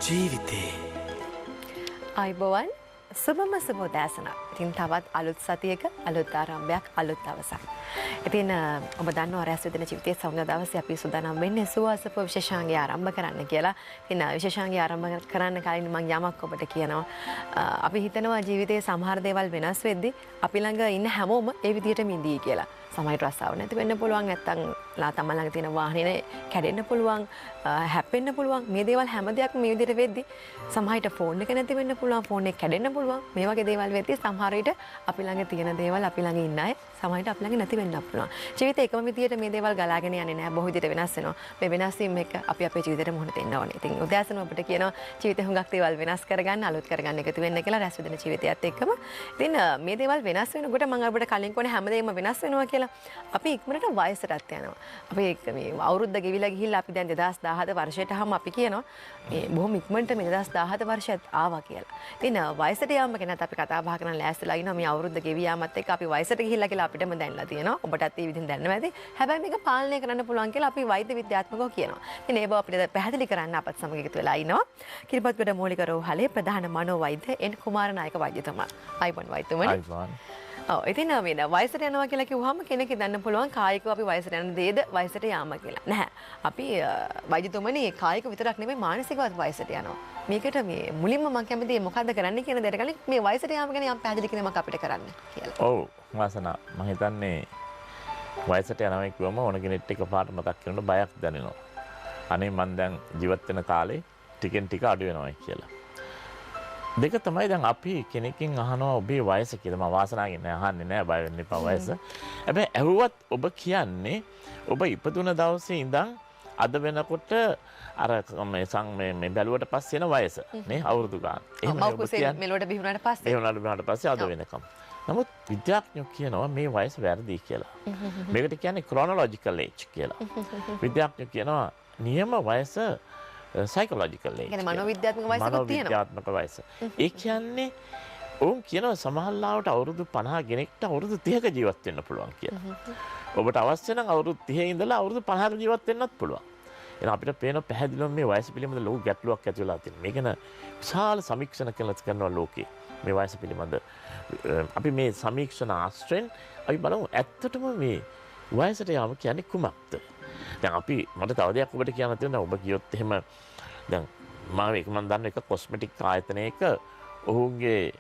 ජීවිතේ. ආයුබෝවන්, සුබම සුබ උදෑසනක්. ඉතින් තවත් අලුත් සතියක අලුත් ආරම්භයක්, අලුත් දවසක්. ඉතින් ඔබ දන්නවා රැස් වෙන ජීවිතයේ සමුද දවසේ අපි සූදානම් වෙන්නේ සුවසප විශේෂාංගය ආරම්භ කරන්න කියලා. ඉතින් විශේෂාංගය ආරම්භ කරන්න කලින් මම යමක් ඔබට කියනවා. අපි හිතනවා ජීවිතයේ සමහර දේවල් වෙනස් වෙද්දි අපි ළඟ ඉන්න හැමෝම ඒ විදිහටම ඉඳී කියලා. සමහරට රස්සාව නැති වෙන්න පුළුවන්, නැත්තම් ලා තමන් ළඟ තියෙන වාහනේ කැඩෙන්න පුළුවන්, හැප්පෙන්න පුළුවන්. මේ දේවල් හැම දෙයක්ම මේ විදිහට වෙද්දි සමහරට ෆෝන් එක නැති වෙන්න පුළුවන්, ෆෝන් එක කැඩෙන්න පුළුවන්. මේ වගේ දේවල් වෙද්දි සමහර විට අපි ළඟ තියෙන දේවල්, අපි ළඟ ඉන්න අය සමහර විට අපි ළඟ නැති වෙන්නත් පුළුවන්. ජීවිතේ එකම විදිහට මේ දේවල් ගලාගෙන යන්නේ නැහැ. බොහෝ විදිහට වෙනස් වෙනවා. මේ වෙනස් වීම එක්ක අපි අපේ ජීවිතේට මුහුණ දෙන්න ඕනේ. ඉතින් උදෑසන ඔබට කියනවා ජීවිතේ හුඟක් දේවල් වෙනස් කරගන්න, අලුත් කරගන්න එකතු වෙන්න කියලා රැස් වෙන ජීවිතයත් එක්කම. ඉතින් මේ දේවල් වෙනස් වෙනකොට මම ඔබට කලින් කිව්වනේ හැමදේම වෙනස් වෙනවා කියලා. අපි ඉක්මනට වයසටත් යනවා. අපි එක්ක මේ අවුරුද්ද ගෙවිලා ගිහිල්ලා අපි දැන් 2017 වර්ෂයට හම අපි කියනවා මේ බොහොම ඉක්මනට මේ 2017 වර්ෂයත් ආවා කියලා. ඉතින් වයසට යාම ගැනත් අපි කතා බහ කරන්න ලෑස්තිලා ඉන්නවා. මේ අවුරුද්ද ගෙවි යාමත් එක්ක අපි වයසට ගිහිල්ලා කියලා අපිටම දැනලා තියෙනවා. ඔබටත් ඒ විදිහෙන් දැනනවා ඇති. හැබැයි මේක පාලනය කරන්න පුළුවන් කියලා අපි වෛද්‍ය විද්‍යාත්මකව කියනවා. ඉතින් ඒ බව අපිට පැහැදිලි කරන්න අපත් සමග එකතු වෙලා ඉන්නවා කිරිබත්ගොඩ මූලික රෝහලේ ප්‍රධාන මනෝවෛද්‍ය එන් කුමාරනායක වෛද්‍යතුමා. ආයුබෝවන් වෛද්‍යතුමනි. ආයුබෝවන්. ඔව්, ඉතින් මේ වයසට යනවා කියලා කිව්වහම කෙනෙක් හිතන්න පුළුවන් කායිකව අපි වයසට යන දේද වයසට යාම කියලා. නැහැ. අපි වෛද්‍යතුමනි, කායික විතරක් නෙමෙයි, මානසිකවත් වයසට යනවා. මේකට මේ මුලින්ම මම කැමතියි මොකද්ද කරන්න කියන දේට කලින් මේ වයසට යාම ගැන යම් පැහැදිලි කිරීමක් අපිට කරන්න කියලා. ඔව් වාසනා, මම හිතන්නේ වයසට යනවා කිව්වම ඕන කෙනෙක්ට එකපාරට මතක් වෙනකොට බයක් දැනෙනවා. අනේ මං දැන් ජීවත් වෙන කාලේ ටිකෙන් ටික අඩු වෙනවා කියලා. දෙක තමයි දැන් අපි කෙනකින් අහනවා ඔබේ වයස කියලා. මම වාසනාගෙන් නෑ අහන්නේ නෑ, බය වෙන්න එපා වයස. හැබැයි ඇහුවත් ඔබ කියන්නේ ඔබ ඉපදුන දවසේ ඉඳන් අද වෙනකොට අර මේ සං මේ මේ බැලුවට පස්සේ එන වයස නේ, අවුරුදු ගාන. එහෙම මව් කුසේ මෙලොවට බිහි වුණාට පස්සේ. ඒ වුණාට බිහි පස්සේ අද වෙනකම්. නමුත් විද්‍යාඥයෝ කියනවා මේ වයස වැරදි කියලා. මේකට කියන්නේ ක්‍රොනොලොජිකල් ඒජ් කියලා. විද්‍යාඥයෝ කියනවා නියම වයස සයිකොලොජිකල් ඒජ්. කියන්නේ මනෝවිද්‍යාත්මක වයසකුත් තියෙනවා. මනෝවිද්‍යාත්මක වයස. ඒ කියන්නේ ඔවුන් කියනවා සමහර ලාවට අවුරුදු 50 කෙනෙක්ට අවුරුදු 30ක ජීවත් වෙන්න පුළුවන් කියලා. ඔබට අවශ්‍ය නම් අවුරුදු 30 ඉඳලා අවුරුදු 50ක ජීවත් වෙන්නත් පුළුවන්. එහෙනම් අපිට පේන පැහැදිලිවම මේ වයස පිළිබඳ ලොකු ගැටලුවක් ඇති වෙලා තියෙනවා. මේ ගැන විශාල සමීක්ෂණ කරනවා ලෝකේ. මේ වයස පිළිබඳ අපි මේ සමීක්ෂණ ආශ්‍රයෙන් අපි බලමු ඇත්තටම මේ වයසට යාම කියන්නේ කුමක්ද? දැන් අපි මට තව දෙයක් ඔබට කියන්න තියෙනවා. ඔබ කියොත් එහෙම දැන් මම එක මම දන්න එක කොස්මෙටික් ආයතනයක ඔහුගේ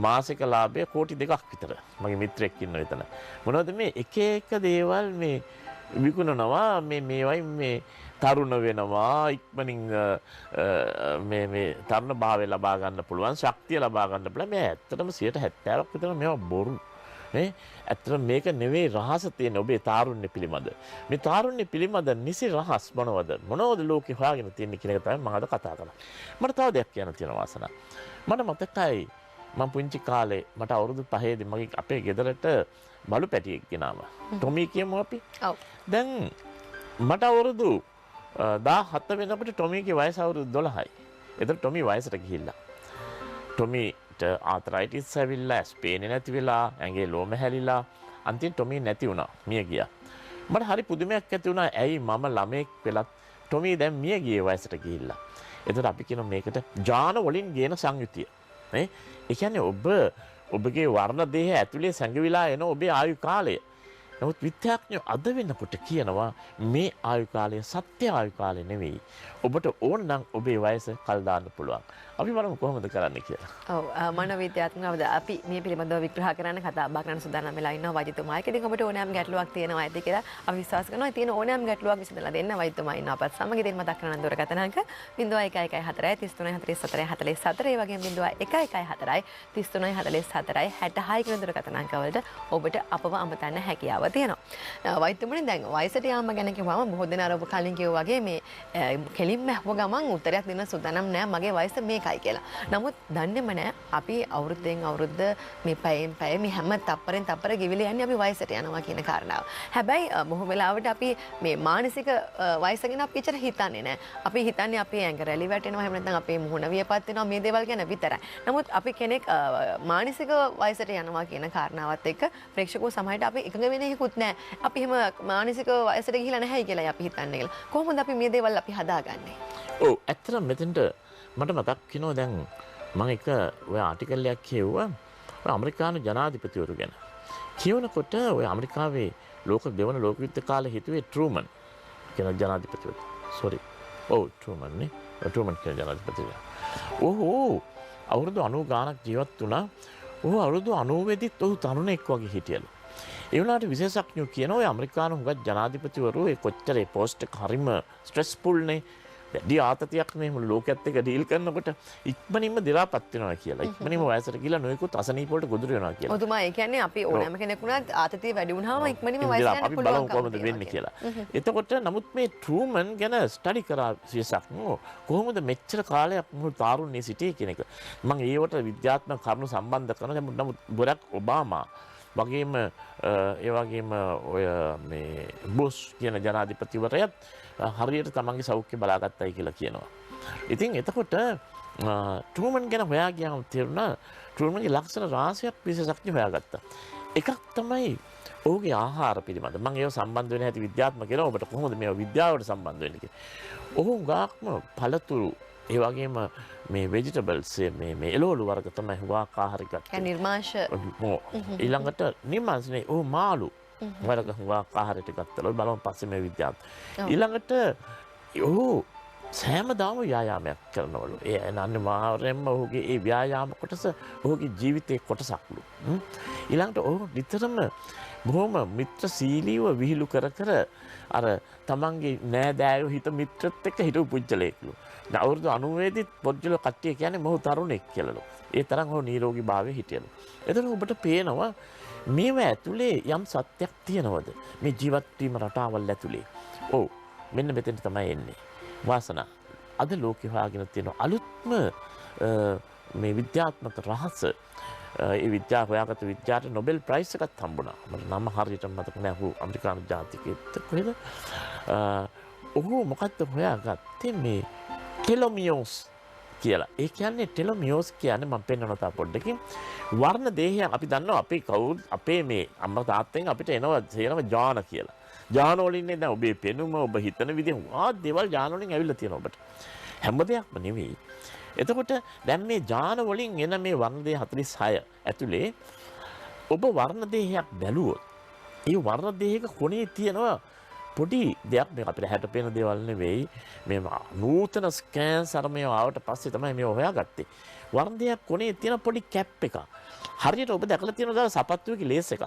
මාසික ලාභය කෝටි 2ක් විතර. මගේ මිත්‍රයෙක් ඉන්නවා එතන. මොනවද මේ එක එක දේවල් මේ විකුණනවා, මේ මේවයි මේ තරුණ වෙනවා ඉක්මනින්, මේ මේ තරුණ භාවය ලබා ගන්න පුළුවන්, ශක්තිය ලබා ගන්න පුළුවන්. මේ ඇත්තටම 70ක් විතර මේවා බොරු නේ. ඇත්තටම මේක නෙවෙයි රහස තියෙන ඔබේ තාරුණ්‍ය පිළිබඳ. මේ තාරුණ්‍ය පිළිබඳ නිසි රහස් මොනවද, මොනවද ලෝකේ හොයාගෙන තියෙන්නේ කියන එක තමයි මම අද කතා කරන්නේ. මට තව දෙයක් කියන්න තියෙනවා වාසනා. මට මතකයි මම පුංචි කාලේ මට අවුරුදු 5ේදී මගේ අපේ ගෙදරට බලු පැටියෙක් ගෙනාවා. ටොමි කියමු අපි. දැන් මට අවුරුදු 17 වෙනකොට ටොමීගේ වයස අවුරුදු 12යි. එතකොට ටොමි වයසට ගිහිල්ලා. ටොමීට ආතරයිටිස් ඇවිල්ලා, ඇස් පේන්නේ නැති වෙලා, ඇඟේ ලෝම හැලිලා, අන්තිමට ටොමී නැති වුණා, මිය ගියා. මට හරි පුදුමයක් ඇති වුණා. ඇයි මම ළමයෙක් වෙලත් ටොමී දැන් මිය ගියේ වයසට ගිහිල්ලා? එතකොට අපි කියනවා මේකට ජාන වලින් ගේන සංයුතිය. නේ? ඒ කියන්නේ ඔබ ඔබගේ වර්ණ දේහය ඇතුලේ සැඟවිලා එන ඔබේ ආයු කාලය. නමුත් විද්‍යාඥයෝ අද වෙනකොට කියනවා මේ ආයු කාලය සත්‍ය ආයු කාලය නෙවෙයි. ඔබට ඕන නම් ඔබේ වයස කල් දාන්න පුළුවන්. අපි බලමු කොහොමද කරන්න කියලා. ඔව්, මනෝවිද්‍යාත්මකව අපි මේ පිළිබඳව විග්‍රහ කරන්න, කතා බහ කරන්න සූදානම් වෙලා ඉන්නවා වෛද්‍යතුමා එක්ක. ඉතින් ඔබට ඕනෑම ගැටලුවක් තියෙනවා ඇති කියලා අපි විශ්වාස කරනවා. තියෙන ඕනෑම ගැටලුවක් විසඳලා දෙන්න වෛද්‍යතුමා ඉන්නවා අපත් සමග. ඉතින් මතක් කරගන්න දුරකථන අංක 0114 33 44 44, ඒ වගේම 0114 33 44 66 කියන දුරකථන අංක වලට ඔබට අපව අමතන්න හැකියාව තියෙනවා. වෛද්‍යතුමනි, දැන් වයසට යාම ගැන කිව්වම බොහෝ දෙනා අර ඔබ කලින් කිව්වා වගේ මේ කෙලින්ම ඇහුව ගමන් උත්තරයක් දෙන්න සූදානම් නෑ මගේ වයස මේකයි කියලා. නමුත් දන්නේම නෑ අපි අවුරුද්දෙන් අවුරුද්ද, මේ පැයෙන් පැය, මේ හැම තප්පරෙන් තප්පර ගෙවිලා යන්නේ අපි වයසට යනවා කියන කාරණාව. හැබැයි බොහෝ වෙලාවට අපි මේ මානසික වයස ගැන අපි එච්චර හිතන්නේ නෑ. අපි හිතන්නේ අපේ ඇඟ රැලි වැටෙනවා, එහෙම නැත්නම් අපේ මුහුණ වියපත් වෙනවා, මේ දේවල් ගැන විතරයි. නමුත් අපි කෙනෙක් මානසික වයසට යනවා කියන කාරණාවත් එක්ක ප්‍රේක්ෂකවෝ සමහරවිට අපි එකඟ වෙන එකකුත් නෑ. අපි එහෙම මානසික වයසට ගිහිලා නැහැ කියලා අපි හිතන්නේ කියලා. කොහොමද අපි මේ දේවල් අපි හදාගන්නේ? ඔව්, ඇත්තටම මෙතෙන්ට මට මතක් වෙනවා දැන් මම එක ඔය ආටිකල් එකක් කියුවා ඔය ඇමරිකානු ජනාධිපතිවරු ගැන. කියවනකොට ඔය ඇමරිකාවේ ලෝක දෙවන ලෝක යුද්ධ කාලේ හිතුවේ ට්‍රූමන් කියන ජනාධිපතිවරු. සෝරි. ඔව් ට්‍රූමන් නේ. ට්‍රූමන් කියන ජනාධිපතිවරයා. ඔහු අවුරුදු 90 ගාණක් ජීවත් වුණා. ඔහු අවුරුදු 90 වෙදිත් ඔහු තරුණෙක් වගේ හිටියලු. ඒ වුණාට විශේෂඥයෝ කියනවා ඔය ඇමරිකානු හුඟක් ජනාධිපතිවරු ඒ කොච්චර ඒ පෝස්ට් එක හරිම ස්ට්‍රෙස්ෆුල් නේ. වැඩි ආතතියක් මේ මුළු ලෝකයේත් එක්ක ඩීල් කරනකොට ඉක්මනින්ම දි รา පත් වෙනවා කියලා. ඉක්මනින්ම වයසට ගිහලා නොයෙකුත් අසනීප වලට ගොදුරු වෙනවා කියලා. ඔතුමා ඒ කියන්නේ අපි ඕනෑම කෙනෙක් වුණත් ආතතිය වැඩි වුණාම ඉක්මනින්ම වයසට යන්න අපි බලමු කොහොමද වෙන්නේ කියලා. එතකොට නමුත් මේ ට්‍රූමන් ගැන ස්ටඩි කරා විශේෂඥයෝ කොහොමද මෙච්චර කාලයක් මුළු තාරුණ්‍යයේ සිටියේ කියන එක. මම ඒවට විද්‍යාත්මක කරුණු සම්බන්ධ කරනවා. නමුත් බරක් ඔබාමා වගේම ඒ වගේම ඔය මේ බුෂ් කියන ජනාධිපතිවරයාත් හරියට තමන්ගේ සෞඛ්‍ය බලාගත්තයි කියලා කියනවා. ඉතින් එතකොට ට්‍රූමන් ගැන හොයා ගියාම තේරුණා ට්‍රූමන්ගේ ලක්ෂණ රාශියක් විශේෂඥ හොයාගත්තා. එකක් තමයි ඔහුගේ ආහාර පිළිබඳ. මම ඒව සම්බන්ධ වෙන හැටි විද්‍යාත්මක කරනවා ඔබට කොහොමද මේව විද්‍යාවට සම්බන්ධ වෙන්නේ කියලා. ඔහු හුඟක්ම පළතුරු ඒ වගේම මේ වෙජිටබල්ස් මේ මේ එළවලු වර්ග තමයි හුඟක් ආහාර ගත්තේ. නිර්මාංශ. ඊළඟට නිර්මාංශ නේ ඔහු මාළු වර්ග හුඟක් ආහාරයට ගත්තලු. ඔය බලමු පස්සේ මේ විද්‍යාව. ඊළඟට ඔහු සෑමදාම ව්‍යායාමයක් කරනවලු. ඒ අනිවාර්යයෙන්ම ඔහුගේ ඒ ව්‍යායාම කොටස ඔහුගේ ජීවිතයේ කොටසක්ලු. ඊළඟට ඔහු නිතරම බොහොම මිත්‍රශීලීව විහිළු කර කර අර තමන්ගේ නෑදෑයෝ හිත මිත්‍රත් එක්ක හිටපු පුජ්‍යලයෙක්ලු. අවුරුදු 90 වෙදිත් පොජ්ජල කට්ටිය කියන්නේ මොහු තරුණෙක් කියලාලු. ඒ තරම් ඔහු නිරෝගී භාවයේ හිටියලු. එතන ඔබට පේනවා මේව ඇතුලේ යම් සත්‍යක් තියෙනවද මේ ජීවත් වීම රටාවල් ඇතුලේ. ඔව් මෙන්න මෙතෙන්ට තමයි එන්නේ. වාසනා අද ලෝකෙ හොයාගෙන තියෙන අලුත්ම මේ විද්‍යාත්මක රහස, ඒ විද්‍යාව හොයාගත්ත විද්‍යාවට නොබෙල් ප්‍රයිස් එකත් හම්බුණා. මට නම හරියටම මතක නෑ. ඔහු ඇමරිකානු ජාතිකයෙක්ද කොහෙද? ඔහු මොකද්ද හොයාගත්තේ මේ ටෙලොමියෝස් කියලා. ඒ කියන්නේ ටෙලොමියෝස් කියන්නේ මම පෙන්වනවා තා පොඩ්ඩකින්. වර්ණ දේහයක් අපි දන්නවා අපේ කවුරු අපේ මේ අම්මා තාත්තෙන් අපිට එනවා සේරම ජාන කියලා. ජාන වලින් නේ දැන් ඔබේ පෙනුම ඔබ හිතන විදිහ ආ දේවල් ජාන වලින් ඇවිල්ලා තියෙනවා ඔබට. හැම දෙයක්ම නෙවෙයි. එතකොට දැන් මේ ජාන වලින් එන මේ වර්ණ දේහ 46 ඇතුලේ ඔබ වර්ණ දේහයක් බැලුවොත් ඒ වර්ණ දේහයක කොනේ තියෙනවා පොඩි දෙයක්. මේක අපිට හැට පේන දේවල් නෙවෙයි. මේ නූතන ස්කෑන්ස් අර මේවා ආවට පස්සේ තමයි මේව හොයාගත්තේ. වර්ණ දේහයක් කොනේ තියෙන පොඩි කැප් එකක්. හරියට ඔබ දැකලා තියෙනවද සපත්තුවක ලේස් එකක්?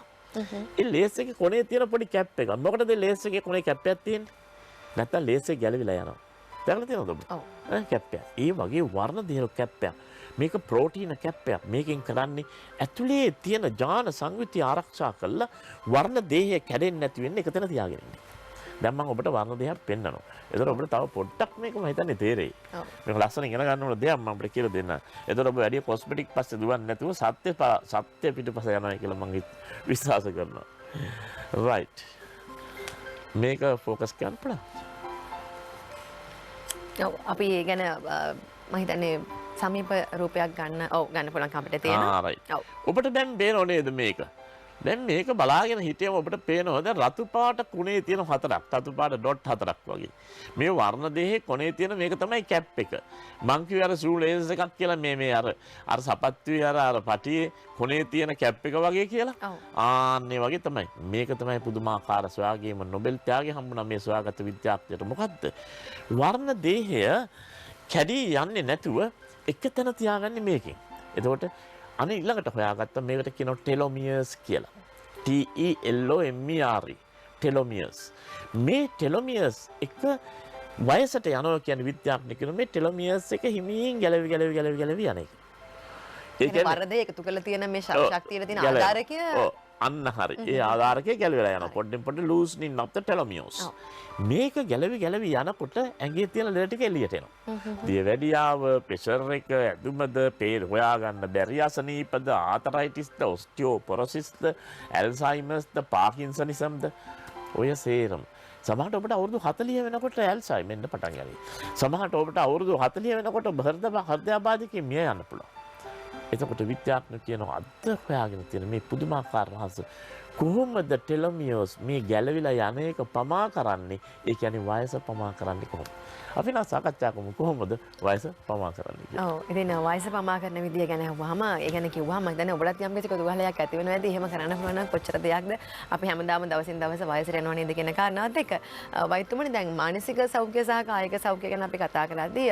ඒ ලේස් එකේ කොනේ තියෙන පොඩි කැප් එකක්. මොකටද ලේස් එකේ කොනේ කැප් එකක් තියෙන්නේ? නැත්තම් ලේස් එක ගැලවිලා යනවා. දැකලා තියෙනවද ඔබ? ඔව්. කැප් එක. ඒ වගේ වර්ණ දේහක කැප් එකක්. මේක ප්‍රෝටීන කැප් එකක්. මේකෙන් කරන්නේ ඇතුලේ තියෙන ජාන සංයුතිය ආරක්ෂා කරලා වර්ණ දේහය කැඩෙන්නේ නැති වෙන්න එක තැන තියාගෙන ඉන්නේ. දැන් මම ඔබට වර්ණ දේහයක් පෙන්නනවා. ඒතර ඔබට තව පොඩ්ඩක් මේක මම හිතන්නේ තේරෙයි. මේක ලස්සන ඉගෙන ගන්න ඕන දෙයක් මම ඔබට කියලා දෙන්නම්. ඒතර ඔබ වැඩි කොස්මෙටික් පස්සේ දුවන්නේ නැතුව සත්‍ය පිටුපස යනවා කියලා මම විශ්වාස කරනවා. රයිට්. මේක ෆෝකස් කරන්න පුළුවන්. ඔව් අපි ඒ ගැන මම හිතන්නේ සමීප රූපයක් ගන්න ඔව් ගන්න පුළුවන් අපිට තියෙනවා. රයිට්. ඔබට දැන් පේනව නේද මේක? දැන් මේක බලාගෙන හිටියම ඔබට පේනවා දැන් රතු පාට කුණේ තියෙන හතරක්, රතු පාට ඩොට් හතරක් වගේ. මේ වර්ණ දේහේ කොනේ තියෙන මේක තමයි කැප් එක. මං කිව්වේ අර ෂූ ලේස් එකක් කියලා මේ මේ අර අර සපත්තුවේ අර අර පටියේ කොනේ තියෙන කැප් එක වගේ කියලා. ආන්න ඒ වගේ තමයි. මේක තමයි පුදුමාකාර සොයාගීම. නොබෙල් ත්‍යාගය හම්බුණා මේ සොයාගත්ත විද්‍යාඥයට. මොකද්ද? වර්ණ දේහය කැඩී යන්නේ නැතුව එක තැන තියාගන්නේ මේකෙන්. එතකොට අනේ ඊළඟට හොයාගත්ත මේකට කියනවා ටෙලොමියර්ස් කියලා. T E L O M E R E ටෙලොමියර්ස්. මේ ටෙලොමියර්ස් එක වයසට යනවා කියන්නේ විද්‍යාඥයෝ කියන මේ ටෙලොමියර්ස් එක හිමින් ගැලවි ගැලවි ගැලවි ගැලවි යන එක. ඒ කියන්නේ වර්ධය එකතු කරලා තියෙන මේ ශක්තියට තියෙන ආධාරකය. ඔව් අන්න හරි. ඒ ආධාරකය ගැලවිලා යනවා. පොඩ්ඩෙන් පොඩ්ඩ ලූස්නින් අප් ද ටෙලොමියර්ස්. මේක ගැලවි ගැලවි යනකොට ඇඟේ තියෙන ලෙඩ ටික එළියට එනවා. දියවැඩියාව, ප්‍රෙෂර් එක, ඇදුමද, පේර හොයාගන්න බැරි අසනීපද, ආතරයිටිස්ද, ඔස්ටියෝපොරොසිස්ද, ඇල්සයිමර්ස්ද, පාකින්සනිසම්ද ඔය සේරම. සමහරට ඔබට අවුරුදු 40 වෙනකොට ඇල්සයිමර් එන්න පටන් ගනී. සමහරට ඔබට අවුරුදු 40 වෙනකොට ඔබ හෘදයාබාධකෙන් මිය යන්න පුළුවන්. එතකොට විද්‍යාඥයෝ කියනවා අද හොයාගෙන තියෙන මේ පුදුමාකාර රහස කොහොමද ටෙලොමියර්ස් මේ ගැලවිලා යන එක පමා කරන්නේ? ඒ කියන්නේ වයස පමා කරන්නේ කොහොමද? අපි නම් සාකච්ඡා කරමු කොහොමද වයස පමා කරන්නේ කියලා. ඔව්, ඉතින් වයස පමා කරන විදිය ගැන අහුවාම, ඒ ගැන කිව්වහම මම හිතන්නේ ඔබටත් යම් කිසි කුතුහලයක් ඇති වෙනවා ඇති. එහෙම කරන්න පුළුවන් නම් කොච්චර දෙයක්ද අපි හැමදාම දවසින් දවස වයසට යනවා නේද කියන කාරණාවත් එක්ක. වෛද්‍යතුමනි, දැන් මානසික සෞඛ්‍ය සහ කායික සෞඛ්‍ය ගැන අපි කතා කරද්දී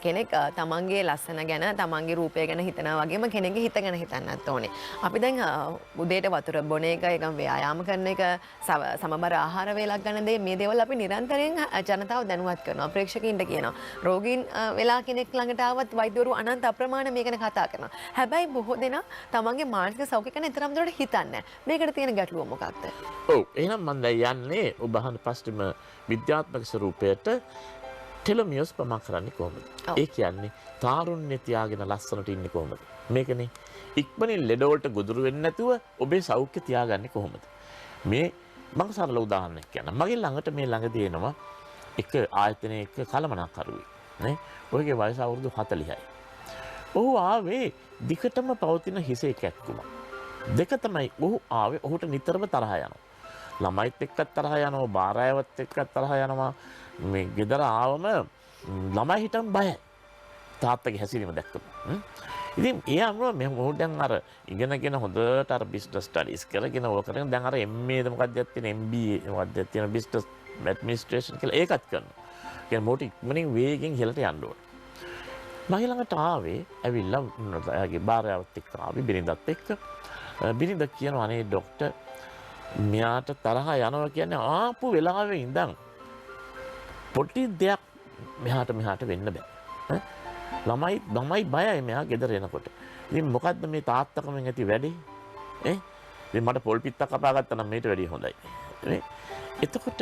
කෙනෙක් තමන්ගේ ලස්සන ගැන, තමන්ගේ රූපය ගැන හිතනවා වගේම කෙනෙක්ගේ හිත ගැන හිතන්නත් ඕනේ. අපි දැන් උදේට වතුර බොන එක, ඒකම ව්‍යායාම කරන එක, සමබර ආහාර වේලක් ගන්න දේ, මේ දේවල් අපි නිරන්තරයෙන් ජනතාව දැනුවත් කරනවා, ප්‍රේක්ෂකයින්ට කියනවා. රෝගීන් වෙලා කෙනෙක් ළඟට ආවත් වෛද්‍යවරු අනන්ත අප්‍රමාණ මේ ගැන කතා කරනවා. හැබැයි බොහෝ දෙනා තමන්ගේ මානසික සෞඛ්‍ය ගැන තරම් දුරට හිතන්නේ නැහැ. මේකට තියෙන ගැටලුව මොකක්ද? ඔව්, එහෙනම් මම දැන් යන්නේ ඔබ අහන ප්‍රශ්නෙම විද්‍යාත්මක ස්වරූපයට. ටෙලොමියර්ස් පමා කරන්නේ කොහොමද? ඒ කියන්නේ තාරුණ්‍ය තියාගෙන ලස්සනට ඉන්නේ කොහොමද? මේකනේ ඉක්මනින් ලෙඩ වලට ගොදුරු වෙන්නේ නැතුව ඔබේ සෞඛ්‍ය තියාගන්නේ කොහොමද? මේ මම සරල උදාහරණයක් කියන්නම්. මගේ ළඟට මේ ළඟදී එනවා එක ආයතනයක කළමනාකරුවෙක් නේ. ඔහුගේ වයස අවුරුදු 40යි. ඔහු ආවේ දිගටම පවතින හිසේ කැක්කුම. දෙක තමයි ඔහු ආවේ ඔහුට නිතරම තරහ යනවා. ළමයිත් එක්කත් තරහ යනවා, බාරයවත් එක්කත් තරහ යනවා. මේ ගෙදර ආවම ළමයි හිටන් බයයි. තාත්තගේ හැසිරීම දැක්කම. ඉතින් ඒ අනුව මෙහෙම ඔහු දැන් අර ඉගෙනගෙන හොඳට අර බිස්නස් ස්ටඩීස් කරගෙන ඕක කරගෙන දැන් අර MA ද මොකක්ද එකක් තියෙන, MBA මොකක්ද එකක් තියෙන, බිස්නස් ඇඩ්මිනිස්ට්‍රේෂන් කියලා ඒකත් කරනවා. කියන්නේ මොහොත ඉක්මනින් වේගෙන් ඉහළට යන්න ඕන. මගේ ළඟට ආවේ ඇවිල්ලා එයාගේ භාර්යාවත් එක්ක ආවේ, බිරිඳත් එක්ක. බිරිඳ කියනවා අනේ ඩොක්ටර් මෙයාට තරහ යනවා කියන්නේ ආපු වෙලාවේ ඉඳන් පොඩි දෙයක් මෙහාට මෙහාට වෙන්න බෑ. ඈ? ළමයි බයයි මෙයා ගෙදර එනකොට. ඉතින් මොකද්ද මේ තාත්තකමෙන් ඇති වැඩේ? ඈ? ඉතින් මට පොල් පිත්තක් කපා ගත්තා නම් මේට වැඩිය හොඳයි. නේ? එතකොට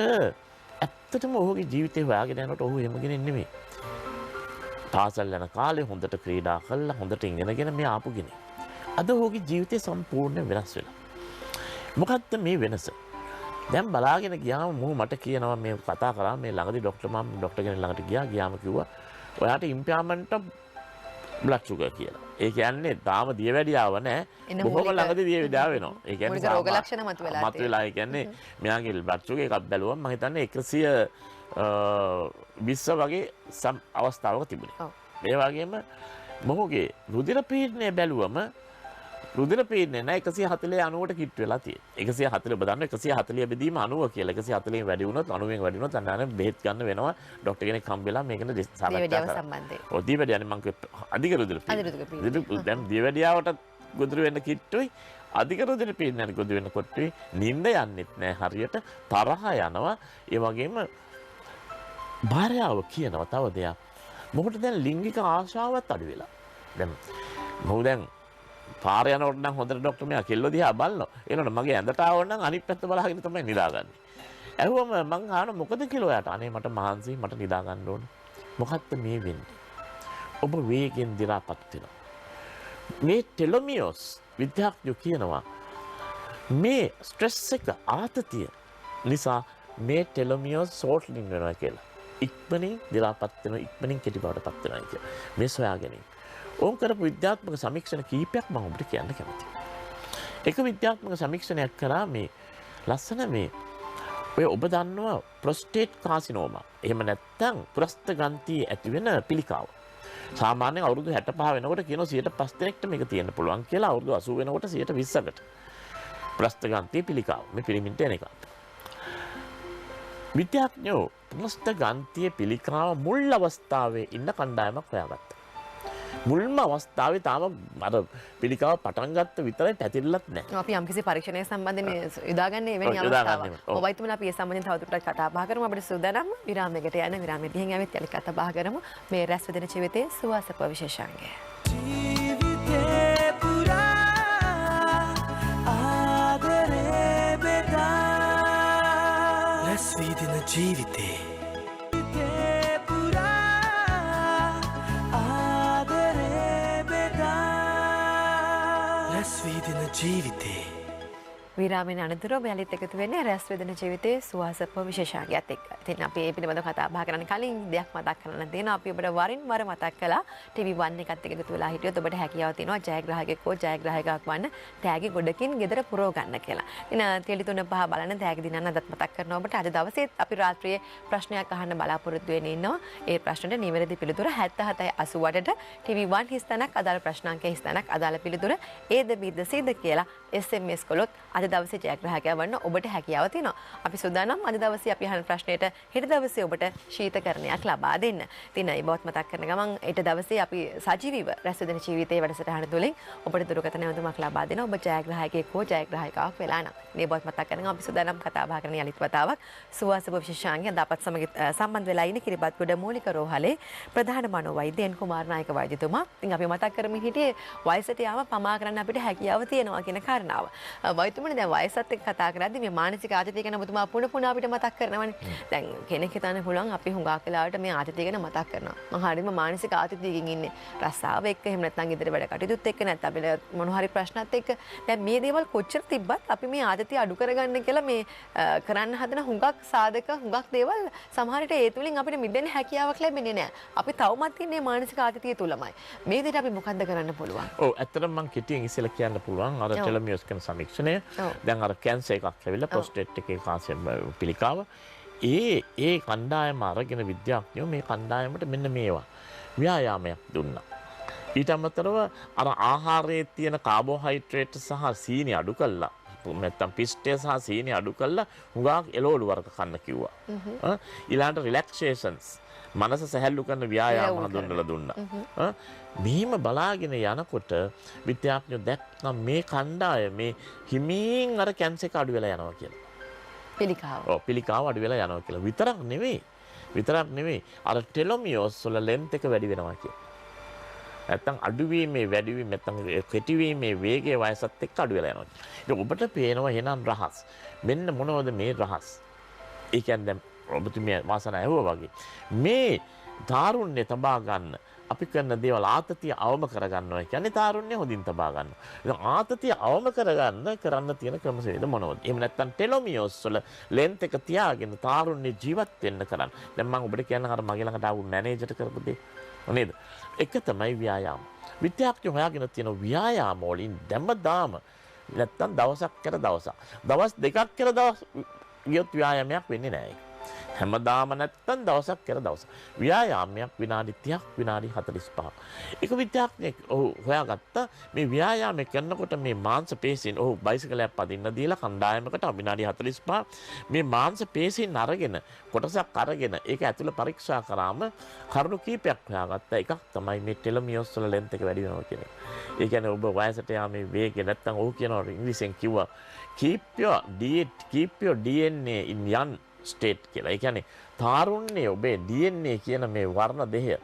ඇත්තටම ඔහුගේ ජීවිතේ හොයාගෙන යනකොට ඔහු එහෙම කෙනෙක් නෙමෙයි. පාසල් යන කාලේ හොඳට ක්‍රීඩා කළා, හොඳට ඉගෙනගෙන මේ ආපු කෙනෙක්. අද ඔහුගේ ජීවිතේ සම්පූර්ණයෙන් වෙනස් වෙලා. මොකද්ද මේ වෙනස? දැන් බලාගෙන ගියාම මොහු මට කියනවා මේ කතා කරා මේ ළඟදී ඩොක්ටර්, මම ඩොක්ටර් කෙනෙක් ළඟට ගියා. ගියාම කිව්වා ඔයාට ඉම්පෙයාර්මන්ට් ඔෆ් බ්ලඩ් ෂුගර් කියලා. ඒ කියන්නේ තාම දියවැඩියාව නෑ. බොහොම ළඟදී දියවැඩියාව වෙනවා. ඒ කියන්නේ රෝග ලක්ෂණ මතුවෙලා මතුවෙලා. ඒ කියන්නේ මෙයාගේ බ්ලඩ් ෂුගර් එකක් බැලුවම මම හිතන්නේ 120 වගේ අවස්ථාවක තිබුණේ. ඒ වගේම මොහුගේ රුධිර පීඩනය බැලුවම රුධිර පීඩනය නෑ 140 90ට කිට්ටු වෙලා තියෙන්නේ. 140 ඔබ දන්නවා 140 බෙදීම 90 කියලා. 140 වැඩි වුණොත් 90න් වැඩි වුණොත් අන්න අර බෙහෙත් ගන්න වෙනවා. ඩොක්ටර් කෙනෙක් හම්බ වෙලා මේකන සාකච්ඡා කරා. ඔව්, දියවැඩියානේ මං කිව්වේ අධික රුධිර පීඩනය. දැන් දියවැඩියාවට ගොදුරු වෙන්න කිට්ටුයි, අධික රුධිර පීඩනයට ගොදුරු වෙන්න කොට්ටුයි, නිින්ද යන්නෙත් නෑ හරියට, තරහ යනවා. ඒ වගේම භාර්යාව කියනවා තව දෙයක්. මොකට දැන් ලිංගික ආශාවත් අඩු වෙලා. දැන් මොහු දැන් පාර යනකොට නම් හොඳට ඩොක්ටර් මෙයා කෙල්ලෝ දිහා බලනවා. එනකොට මගේ ඇඳට ආවොත් නම් අනිත් පැත්ත බලාගෙන තමයි නිදාගන්නේ. ඇහුවම මං අහනවා මොකද කියලා ඔයාට? අනේ මට මහන්සි, මට නිදා ගන්න ඕන. මොකද්ද මේ වෙන්නේ? ඔබ වේගෙන් දි รา පත් වෙනවා. මේ ටෙලොමියෝස් විද්‍යාඥයෝ කියනවා මේ ස්ට්‍රෙස් එක ආතතිය නිසා මේ ටෙලොමියෝස් ෂෝට්ලින් වෙනවා කියලා. ඉක්මනින් දි รา පත් වෙනවා, ඉක්මනින් කෙටි බවට පත් වෙනවා කියලා. මේ සොයා ගැනීම. ඔවුන් කරපු විද්‍යාත්මක සමීක්ෂණ කීපයක් මම ඔබට කියන්න කැමතියි. එක විද්‍යාත්මක සමීක්ෂණයක් කරා මේ ලස්සන මේ ඔය ඔබ දන්නවා ප්‍රොස්ටේට් කාසිනෝමා. එහෙම නැත්නම් පුරස්ත ග්‍රන්ථියේ ඇති වෙන පිළිකාව. සාමාන්‍යයෙන් අවුරුදු 65 වෙනකොට කියනවා 5% දෙනෙක්ට මේක තියෙන්න පුළුවන් කියලා. අවුරුදු 80 වෙනකොට 20%කට. පුරස්ත ග්‍රන්ථියේ පිළිකාව. මේ පිළිමින්ට එන එක. විද්‍යාඥයෝ පුරස්ත ග්‍රන්ථියේ පිළිකාව මුල් අවස්ථාවේ ඉන්න කණ්ඩායමක් හොයාගත්තා. මුල්ම අවස්ථාවේ තාම අර පිළිකාව පටන් ගත්ත විතරයි, පැතිරලත් නැහැ. අපි යම්කිසි පරීක්ෂණයක් සම්බන්ධයෙන් යොදාගන්නේ එවැනි අවස්ථාවක්. ඔව් වෛද්‍යතුමනි, අපි ඒ සම්බන්ධයෙන් තවදුරටත් කතා බහ කරමු. අපිට සූදානම් විරාමයකට යන විරාමයෙන් ගිහින් ආවෙත් යලි කතා බහ කරමු. මේ රැස් වෙන ජීවිතයේ සුවසප විශේෂාංගය. ජීවිතේ පුරා ආදරේ බෙදා රැස් වී දෙන ජීවිතේ ජීවිතේ. විරාමයෙන් අනතුරුව යළිත් එකතු වෙන්නේ රැස් වෙදෙන ජීවිතයේ සුවසප විශේෂාංගයත් එක්ක. ඉතින් අපි ඒ පිළිබඳව කතා බහ කරන්න කලින් දෙයක් මතක් කරන්න තියෙනවා. අපි ඔබට වරින් වර මතක් කළා TV1 එකත් එක්ක එකතු වෙලා හිටියොත් ඔබට හැකියාව තියෙනවා ජයග්‍රාහකයෙක් හෝ ජයග්‍රාහිකාවක් වන්න තෑගි ගොඩකින් ගෙදර පුරව ගන්න කියලා. ඉතින් තෙලි තුන පහ බලන තෑගි දිනන්න අදත් මතක් කරනවා ඔබට. අද දවසේත් අපි රාත්‍රියේ ප්‍රශ්නයක් අහන්න බලාපොරොත්තු වෙන්න ඉන්නවා. ඒ ප්‍රශ්නෙට නිවැරදි පිළිතුර 77 88ට TV1 හිස්තැනක් අදාළ ප්‍රශ්නාංකයේ හිස්තැනක් අදාළ පිළිතුර ඒද බීද සීද කියලා SMS කළොත් අද දවසේ ජයග්‍රාහකයා වන්න ඔබට හැකියාව තියෙනවා. අපි සූදානම් අද දවසේ අපි අහන ප්‍රශ්නෙට හෙට දවසේ ඔබට ශීතකරණයක් ලබා දෙන්න. ඉතින් ඒ බවත් මතක් කරන ගමන් හෙට දවසේ අපි සජීවීව රැස් වෙන ජීවිතයේ වැඩසටහන තුළින් ඔබට දුරකථන ඇමතුමක් ලබා දෙනවා. ඔබ ජයග්‍රාහකයෙක් හෝ ජයග්‍රාහිකාවක් වෙලා නම්. මේ බවත් මතක් කරන ගමන් අපි සූදානම් කතා බහ කරන යලිත් වතාවක් සුවාසප විශේෂාංගය අද අපත් සමග සම්බන්ධ වෙලා ඉන්න කිරිබත්ගොඩ මූලික රෝහලේ ප්‍රධාන මනෝවෛද්‍ය එන් කුමාර නායක වෛද්‍යතුමා. ඉතින් අපි මතක් කරමින් හිටියේ වයසට යාම පමා කරන්න අපිට හැකියාව තියෙනවා කියන කාරණාව. වෛද්‍යතුමනි දැන් වයසත් එක්ක කතා කරද්දි මේ මානසික ආතතිය ගැන ඔබතුමා පුන පුන අපිට මතක් කරනවනේ. දැන් කෙනෙක් හිතන්න පුළුවන් අපි හුඟක් වෙලාවට මේ ආතතිය ගැන මතක් කරනවා. මං හරියම මානසික ආතතියකින් ඉන්නේ. රස්සාව එක්ක එහෙම නැත්නම් ගෙදර වැඩ කටයුතුත් එක්ක නැත්නම් අපිට මොන හරි ප්‍රශ්නත් එක්ක. දැන් මේ දේවල් කොච්චර තිබ්බත් අපි මේ ආතතිය අඩු කරගන්න කියලා මේ කරන්න හදන හුඟක් සාධක හුඟක් දේවල් සමහර විට ඒ තුලින් අපිට මිදෙන්න හැකියාවක් ලැබෙන්නේ නැහැ. අපි තවමත් ඉන්නේ මානසික ආතතිය තුලමයි. මේ දෙයට අපි මොකද්ද කරන්න පුළුවන්? ඔව්, ඇත්තටම මං කෙටියෙන් ඉස්සෙල්ලා කියන්න පුළුවන් අර ටෙලොමියර්ස් කරන සමීක්ෂණය. දැන් අර කැන්සර් එකක් ඇවිල්ලා ප්‍රොස්ටේට් එකේ කාසියම් පිළිකාව. ඒ ඒ කණ්ඩායම අරගෙන විද්‍යාඥයෝ මේ කණ්ඩායමට මෙන්න මේවා ව්‍යායාමයක් දුන්නා. ඊට අමතරව අර ආහාරයේ තියෙන කාබෝහයිඩ්‍රේට් සහ සීනි අඩු කළා. නැත්තම් පිෂ්ඨය සහ සීනි අඩු කළා හුඟක් එළවලු වර්ග කන්න කිව්වා. ඊළඟට රිලැක්සේෂන්ස් මනස සැහැල්ලු කරන ව්‍යායාම හඳුන්වලා දුන්නා. මෙහෙම බලාගෙන යනකොට විද්‍යාඥයෝ දැක්කා මේ කණ්ඩායමේ හිමින් අර කැන්සර් එක අඩු වෙලා යනවා කියලා. පිළිකාව. ඔව්, පිළිකාව අඩු වෙලා යනවා කියලා. විතරක් නෙවෙයි අර ටෙලොමියෝස් වල ලෙන්ත් එක වැඩි වෙනවා කියලා. නැත්තම් අඩුවීමේ වැඩිවීම නැත්තම් කෙටිවීමේ වේගය වයසත් එක්ක අඩු වෙලා යනවා. ඉතින් ඔබට පේනවා එහෙනම් රහස්. මෙන්න මොනවද මේ රහස්? ඒ කියන්නේ දැන් ඔබතුමිය වාසනා ඇහුවා වගේ මේ තාරුණ්‍ය තබා ගන්න අපි කරන දේවල් ආතතිය අවම කරගන්නවා කියන්නේ තාරුණ්‍ය හොඳින් තබා ගන්නවා. ඉතින් ආතතිය අවම කරගන්න කරන්න තියෙන ක්‍රමසේද මොනවද? එහෙම නැත්නම් ටෙලොමියෝස් වල ලෙන්ත් එක තියාගෙන තාරුණ්‍ය ජීවත් වෙන්න කරන්න. දැන් මම ඔබට කියන්න අර මගේ ළඟට ආපු මැනේජර්ට කරපු දේ නේද? එක තමයි ව්‍යායාම. විද්‍යාඥයෝ හොයාගෙන තියෙන ව්‍යායාම වලින් හැමදාම නැත්නම් දවසක් කර දවසක් දවස් දෙකක් කර දවස් ගියොත් ව්‍යායාමයක් වෙන්නේ නෑ. හැමදාම නැත්තම් දවසක් කර දවසක් ව්‍යායාමයක් විනාඩි 30ක් විනාඩි 45ක්. එක විද්‍යාඥයෙක් ඔහු හොයාගත්තා මේ ව්‍යායාමය කරනකොට මේ මාංශ පේශීන් ඔහු බයිසිකලයක් පදින්න දීලා කණ්ඩායමකට විනාඩි 45 මේ මාංශ පේශීන් අරගෙන කොටසක් අරගෙන ඒක ඇතුළ පරීක්ෂා කරාම කරුණු කීපයක් හොයාගත්තා. එකක් තමයි මේ ටෙලොමියෝස් වල ලෙන්ත් එක වැඩි වෙනවා කියන එක. ඒ කියන්නේ ඔබ වයසට යාමේ වේගය නැත්තම් ඔහු කියනවා ඉංග්‍රීසියෙන් කිව්වා keep your DNA in young state කියලා. ඒ කියන්නේ තාරුණ්‍ය ඔබේ DNA කියන මේ වර්ණ දෙහය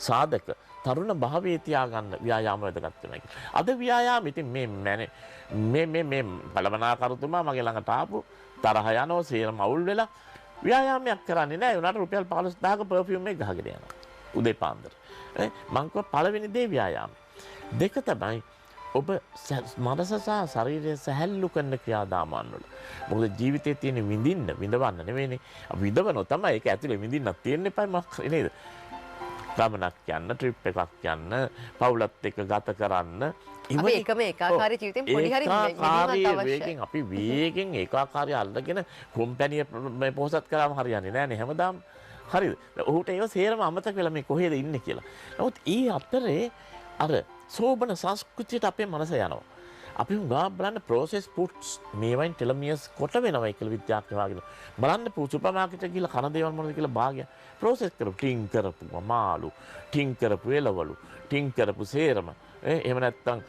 සාධක තරුණ භාවයේ තියාගන්න ව්‍යායාම වැදගත් වෙනවා කියලා. අද ව්‍යායාම ඉතින් මේ මේ මේ මේ කළමනාකරුතුමා මගේ ළඟට ආපු තරහ යනවා සේරම අවුල් වෙලා ව්‍යායාමයක් කරන්නේ නැහැ. ඒ වුණාට රුපියල් 15000ක පර්ෆියුම් එක ගහගෙන යනවා උදේ පාන්දර. මං කිව්වා පළවෙනි දේ ව්‍යායාමය. දෙක තමයි ඔබ මනස සහ ශරීරය සැහැල්ලු කරන ක්‍රියාදාමයන් වල. මොකද ජීවිතේ තියෙන විඳින්න විඳවන්න නෙවෙයිනේ. අපි විඳවනෝ තමයි ඒක ඇතුලේ විඳින්නක් තියෙන්න එපා මොකක් හරි නේද? ගමනක් යන්න, ට්‍රිප් එකක් යන්න, පවුලත් එක්ක ගත කරන්න. අපි එකම ඒකාකාරී ජීවිතෙන් පොඩි හරි ඒකාකාරී වේගෙන් අපි වේගෙන් ඒකාකාරී අල්ලගෙන කොම්පැනිය මේ පොහොසත් කරාම හරියන්නේ නෑනේ හැමදාම. හරිද? ඔහුට ඒව සේරම අමතක වෙලා මේ කොහෙද ඉන්නේ කියලා. නමුත් ඒ අතරේ අර සෝබන සංස්කෘතියට අපේ මනස යනවා. අපි හුඟා බලන්න ප්‍රොසෙස් ෆුඩ්ස් මේවයින් ටෙලොමියර්ස් කොට වෙනවා කියලා විද්‍යාඥයෝ වගේ. බලන්න සුපර් මාකට් එකට ගිහලා කන දේවල් මොනවද කියලා භාගය ප්‍රොසෙස් කරපු ටින් කරපු මාළු, ටින් කරපු එළවලු, ටින් කරපු සේරම. එහෙම නැත්නම්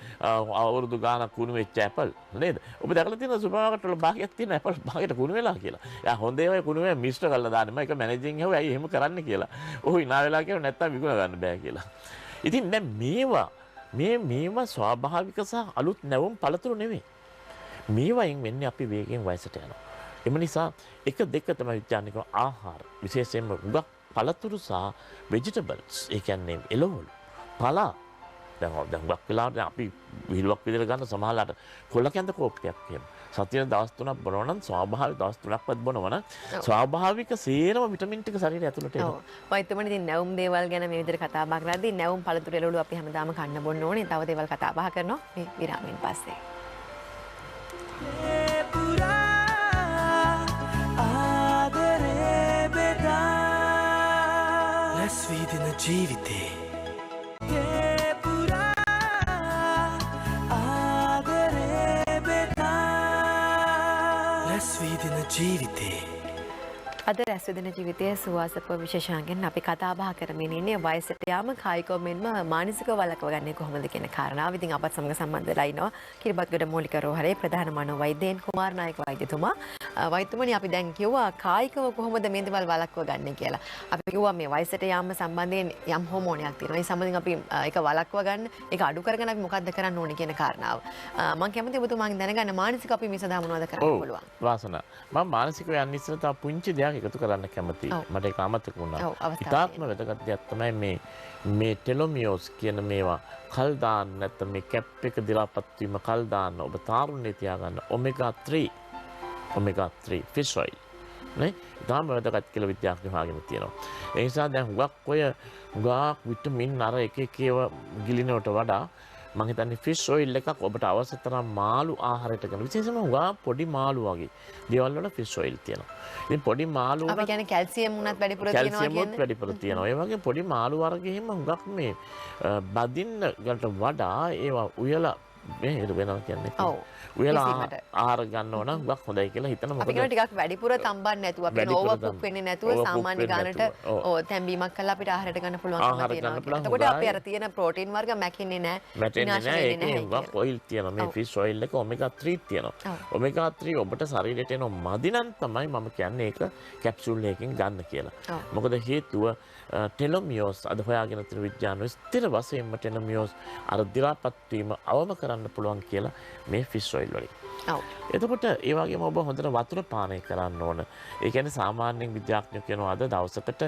අවුරුදු ගාණක් කුණු වෙච්ච ඇපල් නේද? ඔබ දැකලා තියෙනවා සුපර් මාකට් වල භාගයක් තියෙන ඇපල් භාගයට කුණු වෙලා කියලා. එයා හොඳ ඒවා කුණු වෙලා මිශ්‍ර කරලා දාන්නේ. මම එක මැනේජින් ඇහුවා ඇයි එහෙම කරන්න කියලා. ඔහු hina වෙලා කියනවා නැත්නම් විකුණ ගන්න බෑ කියලා. ඉතින් දැන් මේවා ස්වාභාවික සහ අලුත් නැවුම් පළතුරු නෙවෙයි. මේවයින් වෙන්නේ අපි වේගයෙන් වයසට යනවා. එම නිසා එක දෙක තමයි විද්‍යාඥයෝ කියන ආහාර විශේෂයෙන්ම හුඟක් පළතුරු සහ වෙජිටබල්ස් ඒ කියන්නේ එළවලු පලා දැන් හුඟක් වෙලාවට අපි විහිළුවක් විදිහට ගන්න සමහරලාට කොළ කැඳ කෝප්පයක් එහෙම. සතියේ දවස් 3ක් බොනවා නම් ස්වාභාවික දවස් 3ක්වත් බොනවා නම් ස්වාභාවික සේරම විටමින් ටික ශරීරය ඇතුළට එනවා. ඔව්. වෛද්‍යතුමනි ඉතින් නැවුම් දේවල් ගැන මේ විදිහට කතා බහ කරද්දී නැවුම් පළතුරු එළවලු අපි හැමදාම කන්න බොන්න ඕනේ. තව දේවල් කතා බහ කරනවා මේ විරාමයෙන් පස්සේ. ආදරේ බෙදා රැස් වී දෙන ජීවිතේ ආදරේ බෙදා රැස් වී දෙන ජීවිතේ. අද රැස් වෙන ජීවිතයේ සුවාසප විශේෂාංගෙන් අපි කතා බහ කරමින් ඉන්නේ වයසට යාම කායිකව මෙන්ම මානසිකව වළක්ව ගන්නේ කොහොමද කියන කාරණාව. ඉතින් අපත් සමග සම්බන්ධ වෙලා ඉනවා කිරිබත්ගොඩ මූලික රෝහලේ ප්‍රධාන මනෝවෛද්‍යයන් කුමාරනායක වෛද්‍යතුමා. වෛද්‍යතුමනි අපි දැන් කිව්වා කායිකව කොහොමද මේ දේවල් වළක්ව ගන්නේ කියලා. අපි කිව්වා මේ වයසට යාම සම්බන්ධයෙන් යම් හෝමෝනයක් තියෙනවා. ඒ සම්බන්ධයෙන් අපි ඒක වළක්ව ගන්න, ඒක අඩු කරගෙන අපි මොකද්ද කරන්න ඕනේ කියන කාරණාව. මම කැමතියි ඔබතුමාගෙන් දැනගන්න මානසිකව අපි මේ සඳහා මොනවද කරන්න පුළුවන්? වාසනා. මම මානසිකව යන්න ඉස්සෙල්ලා තව පුංචි දෙයක් එකතු කරන්න කැමතියි. මට ඒක අමතක වුණා. ඉතාත්ම වැදගත් දෙයක් තමයි මේ ටෙලොමියෝස් කියන මේවා කල් දාන්න නැත්නම් මේ කැප් එක දි รา පත් වීම කල් දාන්න ඔබ තාරුණ්‍යය තියාගන්න ඔමෙගා 3 ඔමෙගා 3 ෆිෂ් ඔයිල් නේ ඉතාම වැදගත් කියලා විද්‍යාඥයෝ හොයාගෙන තියෙනවා. ඒ නිසා දැන් හුඟක් ඔය හුඟක් විටමින් අර එක එක ඒවා ගිලිනවට වඩා මං හිතන්නේ ෆිෂ් ඔයිල් එකක් ඔබට අවශ්‍ය තරම් මාළු ආහාරයට ගන්න. විශේෂයෙන්ම හුඟක් පොඩි මාළු වගේ දේවල් වල ෆිෂ් ඔයිල් තියෙනවා. ඉතින් පොඩි මාළු අපි කියන්නේ කැල්සියම් උනත් වැඩිපුර තියෙනවා කියන්නේ. කැල්සියම් උනත් වැඩිපුර තියෙනවා. ඒ වගේ පොඩි මාළු වර්ග එහෙම හුඟක් මේ බදින්න ගන්නට වඩා ඒවා උයලා මේ ඒක වෙනවා කියන්නේ. ඔව්. උයලා ආහාර ගන්නව නම් හුඟක් හොඳයි කියලා හිතන මොකද අපි කියනවා ටිකක් වැඩිපුර තම්බන්නේ නැතුව අපි ඕවර් කුක් වෙන්නේ නැතුව සාමාන්‍ය ගානට ඔව් තැඹීමක් කරලා අපිට ආහාරයට ගන්න පුළුවන්කම තියෙනවා. එතකොට අපි අර තියෙන ප්‍රෝටීන් වර්ග මැකෙන්නේ නැහැ. මැටෙන්නේ නැහැ. ඒකේ හුඟක් ඔයිල් තියෙනවා. මේ ෆිෂ් ඔයිල් එක ඔමෙගා 3 තියෙනවා. ඔමෙගා 3 ඔබට ශරීරයට එන මදි නම් තමයි මම කියන්නේ ඒක කැප්සූල් එකකින් ගන්න කියලා. මොකද හේතුව ටෙලොමියෝස් අද හොයාගෙන තියෙන විද්‍යාඥයෝ ස්ථිර වශයෙන්ම ටෙලොමියෝස් අර දි รา පත් වීම අවම කරන්න පුළුවන් කියලා මේ ෆිෂ් ඔයිල් වලින්. ඔව්. එතකොට ඒ වගේම ඔබ හොඳට වතුර පානය කරන්න ඕන. ඒ කියන්නේ සාමාන්‍යයෙන් විද්‍යාඥයෝ කියනවා අද දවසකට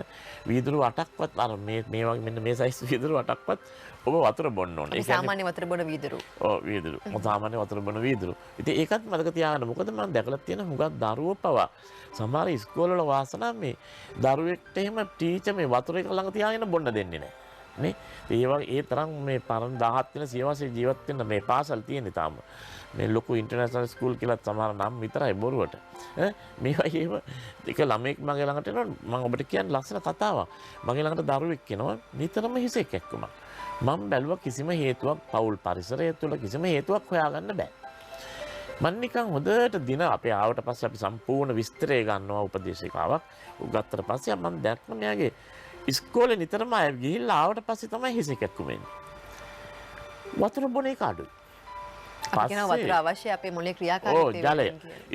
වීදුරු 8ක්වත් අර මේ මේ වගේ මෙන්න මේ සයිස් වීදුරු 8ක්වත් ඔබ වතුර බොන්න ඕන. ඒ සාමාන්‍ය වතුර බොන වීදුරු. ඔව් වීදුරු. සාමාන්‍ය වතුර බොන වීදුරු. ඉතින් ඒකත් මතක තියාගන්න. මොකද මම දැකලා තියෙන හුඟක් දරුවෝ පවා සමහර ඉස්කෝලවල වාසනා මේ දරුවෙක්ට එහෙම ටීචර් මේ වතුර එක ළඟ තියාගෙන බොන්න දෙන්නේ නැහැ. නේ? ඒ වගේ ඒ තරම් මේ පරණ 17 වෙනි සියවසේ ජීවත් වෙන මේ පාසල් තියෙන්නේ තාම. මේ ලොකු ඉන්ටර්නැෂනල් ස්කූල් කියලා සමහර නම් විතරයි බොරුවට. ඈ මේ වගේ ඒවා එක ළමෙක් මගේ ළඟට එනවා. මම ඔබට කියන්න ලස්සන කතාවක්. මගේ ළඟට දරුවෙක් එනවා නිතරම හිස එකක්කම. මම බැලුවා කිසිම හේතුවක් පවුල් පරිසරය තුළ කිසිම හේතුවක් හොයාගන්න බෑ. මං නිකන් හොඳට දින අපේ ආවට පස්සේ අපි සම්පූර්ණ විස්තරය ගන්නවා උපදේශිකාවක්. ගත්තට පස්සේ මම දැක්ක මෙයාගේ ඉස්කෝලේ නිතරම අය ගිහිල්ලා ආවට පස්සේ තමයි හිස එකක්කම එන්නේ. වතුර බොන එක අඩුයි. අපි කියනවා වතුර අවශ්‍යයි අපේ මොලේ ක්‍රියාකාරීත්වය. ඔව් ජලය.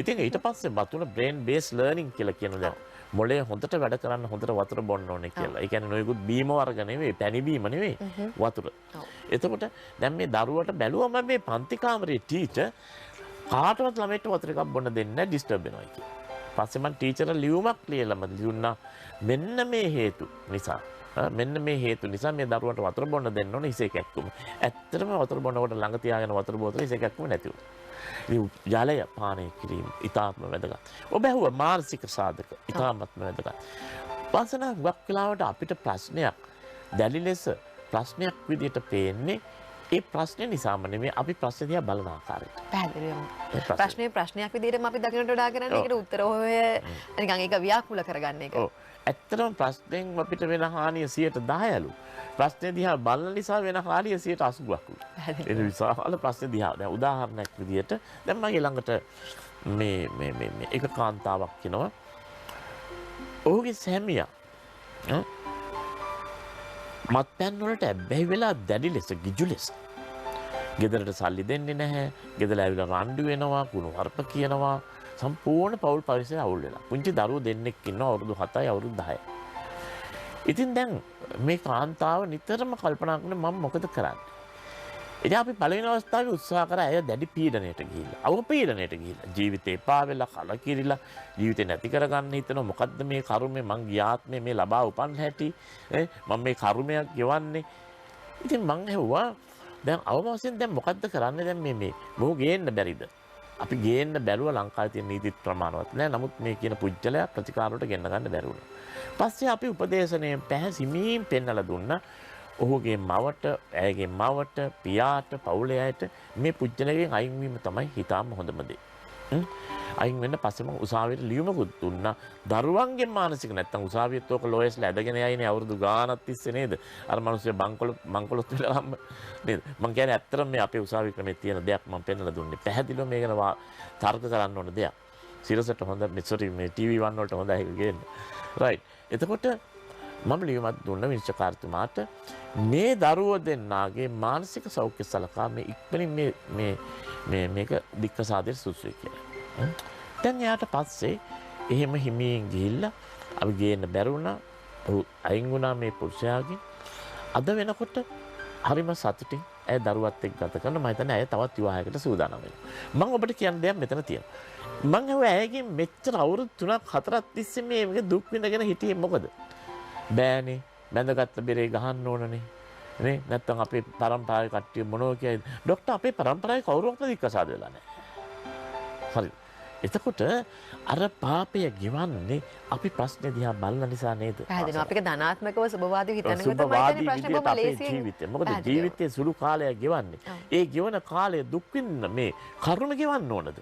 ඉතින් ඊට පස්සේ වතුර බ්‍රේන් බේස් ලර්නින් කියලා කියන දේ. මොලේ හොඳට වැඩ කරන්න හොඳට වතුර බොන්න ඕනේ කියලා. ඒ කියන්නේ නොයෙකුත් බීම වර්ග නෙවෙයි, පැණි බීම නෙවෙයි, වතුර. එතකොට දැන් මේ දරුවට බැලුවම මේ පන්ති කාමරේ ටීචර් කාටවත් ළමයිට වතුර එකක් බොන්න දෙන්නේ නැහැ, ඩිස්ටර්බ් වෙනවා කියලා. පස්සේ මං ටීචර් ලියුමක් ලියලම දුන්නා මෙන්න මේ හේතු නිසා. මෙන්න මේ හේතු නිසා මේ දරුවන්ට වතුර බොන්න දෙන්න ඕනේ හිස එකක්කම. ඇත්තටම වතුර බොනකොට ළඟ තියාගෙන වතුර බෝතලේ හිස එකක්කම නැති වුණා. ඉතින් ජලය පානය කිරීම ඉතාමත්ම වැදගත්. ඔබ ඇහුවා මානසික සාධක ඉතාමත්ම වැදගත්. වාසනා හුඟක් වෙලාවට අපිට ප්‍රශ්නයක් දැඩි ලෙස ප්‍රශ්නයක් විදිහට පේන්නේ ඒ ප්‍රශ්නේ නිසාම නෙමෙයි අපි ප්‍රශ්න දිහා බලන ආකාරයට. පැහැදිලිවම. ප්‍රශ්නේ ප්‍රශ්නයක් විදිහටම අපි දකින්නට වඩා කරන්නේ ඒකට උත්තර හොය නිකන් ඒක ව්‍යාකූල කරගන්න එක. ඔව්. ඇත්තටම ප්‍රශ්නෙන් අපිට වෙන හානිය 10%ලු. ප්‍රශ්නේ දිහා බලන නිසා වෙන හානිය 80%ක්ලු. ඒ විශාල ප්‍රශ්නේ දිහා. දැන් උදාහරණයක් විදිහට දැන් මගේ ළඟට මේ මේ මේ මේ එක කාන්තාවක් එනවා. ඔහුගේ සැමියා මත්පැන් වලට ඇබ්බැහි වෙලා දැඩි ලෙස ගිජු ලෙස ගෙදරට සල්ලි දෙන්නේ නැහැ. ගෙදර ඇවිල්ලා රණ්ඩු වෙනවා, කුණු හarp කියනවා. සම්පූර්ණ පවුල් පරිසරය අවුල් වෙලා. පුංචි දරුවෝ දෙන්නෙක් ඉන්නවා අවුරුදු 7යි අවුරුදු 10යි. ඉතින් දැන් මේ කාන්තාව නිතරම කල්පනා කරන මම මොකද කරන්නේ? ඉතින් අපි පළවෙනි අවස්ථාවේ උත්සාහ කරා ඇය දැඩි පීඩනයට ගිහිල්ලා, අවු පීඩනයට ගිහිල්ලා, ජීවිතේ එපා වෙලා, කලකිරිලා, ජීවිතේ නැති කරගන්න හිතනවා. මොකද්ද මේ කර්මය, මං ගියාත්මේ මේ ලබා උපන් හැටි, ඈ මං මේ කර්මයක් ගෙවන්නේ. ඉතින් මං ඇහුවා දැන් අවම වශයෙන් දැන් මොකද්ද කරන්නේ දැන් මේ මේ බොහෝ ගේන්න බැරිද? අපි ගේන්න බැරුව ලංකාවේ තියෙන නීති ප්‍රමාණවත් නෑ. නමුත් මේ කියන පුජ්‍යලයා ප්‍රතිකාර වලට ගෙන්න ගන්න බැරි වුණා. පස්සේ අපි උපදේශනයෙන් පැහැසිමින් පෙන්නලා දුන්නා. ඔහුගේ මවට, ඇයගේ මවට, පියාට, පවුලේ අයට මේ පුජ්‍යලයෙන් අයින් වීම තමයි හිතාම හොඳම දේ. අයින් වෙන්න පස්සේ මම උසාවියට ලියුමකුත් දුන්නා. දරුවන්ගේ මානසික නැත්තම් උසාවියත් ඕක ලෝයස්ලා ඇදගෙන යයිනේ අවුරුදු ගාණක් තිස්සේ නේද? අර මිනිස්සු බංකොලොත් වෙලාම නේද? මං කියන්නේ ඇත්තටම මේ අපේ උසාවි ක්‍රමේ තියෙන දෙයක් මං පෙන්නලා දුන්නේ. පැහැදිලිව මේ ගැන තර්ක කරන්න ඕන දෙයක්. සිරසට හොඳ මේ මේ ටීවී වන් වලට හොඳ ඒක ගේන්න. රයිට්. එතකොට මම ලියුමක් දුන්න විනිශ්චයකාරතුමාට මේ දරුවෝ දෙන්නාගේ මානසික සෞඛ්‍ය සලකා මේ ඉක්මනින් මේ මේ මේ මේක දික්කසාදයට සුදුසුයි කියලා. දැන් එයාට පස්සේ එහෙම හිමියෙන් ගිහිල්ලා අපි ගේන්න බැරි වුණා. ඔහු අයින් වුණා මේ පුරුෂයාගෙන්. අද වෙනකොට හරිම සතුටින් ඇය දරුවත් එක්ක ගත කරන මම හිතන්නේ ඇය තවත් විවාහයකට සූදානම් වෙනවා. මම ඔබට කියන්න දෙයක් මෙතන තියෙනවා. මං ඇහුවා ඇයගෙන් මෙච්චර අවුරුදු 3ක් 4ක් තිස්සේ මේ දුක් විඳගෙන හිටියේ මොකද? බෑනේ බැඳගත්ත බෙරේ ගහන්න ඕනනේ නේ. නැත්තම් අපේ පරම්පරාවේ කට්ටිය මොනව කියයිද? ඩොක්ටර් අපේ පරම්පරාවේ කවුරුවක්ම දික්කසාද වෙලා නැහැ. හරි. එතකොට අර පාපය ගෙවන්නේ අපි ප්‍රශ්නේ දිහා බලන නිසා නේද? පැහැදිලිව අපික ධනාත්මකව සුබවාදීව හිතනකොට තමයි ප්‍රශ්නේ බොහොම ලේසියෙන් ජීවිතේ. මොකද ජීවිතේ සුළු කාලයක් ගෙවන්නේ. ඒ ගෙවන කාලය දුක් විඳින්න මේ කරුණ ගෙවන්න ඕනද?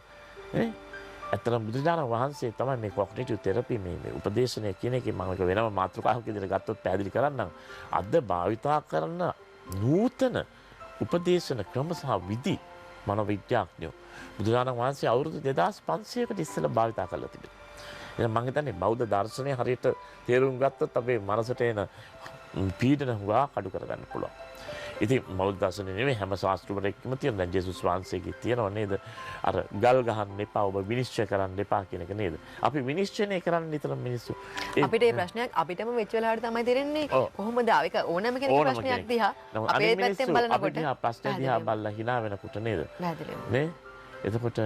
නේ? ඇත්තටම බුදුරජාණන් වහන්සේ තමයි මේ කොග්නිටිව් තෙරපි මේ උපදේශනය කියන එකේ මම ඒක වෙනම මාතෘකාවක් විදිහට ගත්තොත් පැහැදිලි කරන්නම්. අද භාවිතා කරන නූතන උපදේශන ක්‍රම සහ විදි මනෝවිද්‍යාඥයෝ බුදුරජාණන් වහන්සේ අවුරුදු 2500කට ඉස්සෙල්ලා භාවිතා කරලා තිබෙනවා. එහෙනම් මං හිතන්නේ බෞද්ධ දර්ශනය හරියට තේරුම් ගත්තොත් අපේ මනසට එන පීඩන හුඟක් අඩු කරගන්න පුළුවන්. ඉතින් බෞද්ධ දර්ශනය නෙමෙයි හැම ශාස්ත්‍රවරයෙක්ම තියෙන. දැන් ජේසුස් වහන්සේගේ තියෙනව නේද? අර ගල් ගහන්න එපා, ඔබ විනිශ්චය කරන්න එපා කියන එක නේද? අපි විනිශ්චයනේ කරන්න නිතරම මිනිස්සු. අපිට මේ ප්‍රශ්නයක් අපිටම වෙච්ච වෙලාවට තමයි තේරෙන්නේ කොහොමද ඒක ඕනෑම කෙනෙකුගේ ප්‍රශ්නයක් දිහා අපේ පැත්තෙන් බලනකොට අපි දිහා ප්‍රශ්නේ දිහා බලලා hina වෙනකොට නේද? නේ? එතකොට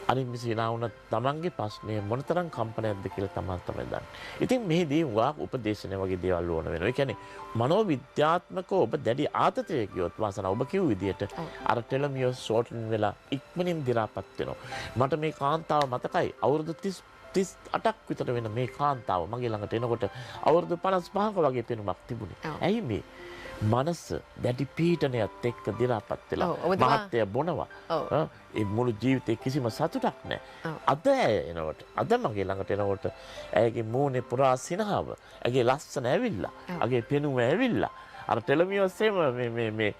අනිත් මිනිස්සු hina වුණත් තමන්ගේ ප්‍රශ්නය මොනතරම් කම්පනයක්ද කියලා තමන් තමයි දන්නේ. ඉතින් මෙහිදී හුඟක් උපදේශන වගේ දේවල් ඕන වෙනවා. ඒ කියන්නේ මනෝවිද්‍යාත්මකව ඔබ දැඩි ආතතිය ගියොත් වාසනා ඔබ කිව් විදියට අර ටෙලොමියර් ෂෝටන් වෙලා ඉක්මනින් දි รา පත් වෙනවා. මට මේ කාන්තාව මතකයි අවුරුදු 38ක් විතර වෙන මේ කාන්තාව මගේ ළඟට එනකොට අවුරුදු 55ක වගේ පෙනුමක් තිබුණේ. ඇයි මේ? මනස දැඩි පීඩනයත් එක්ක දි รา පත් වෙලා මහත්ය බොනවා. ඒ මුළු ජීවිතේ කිසිම සතුටක් නැහැ. අද ඇය එනකොට, අද මගේ ළඟට එනකොට ඇයගේ මූණේ පුරා සිනහව, ඇගේ ලස්සන ඇවිල්ලා, ඇගේ පෙනුම ඇවිල්ලා, අර ටෙලොමියර්ස් එහෙම මේ මේ මේ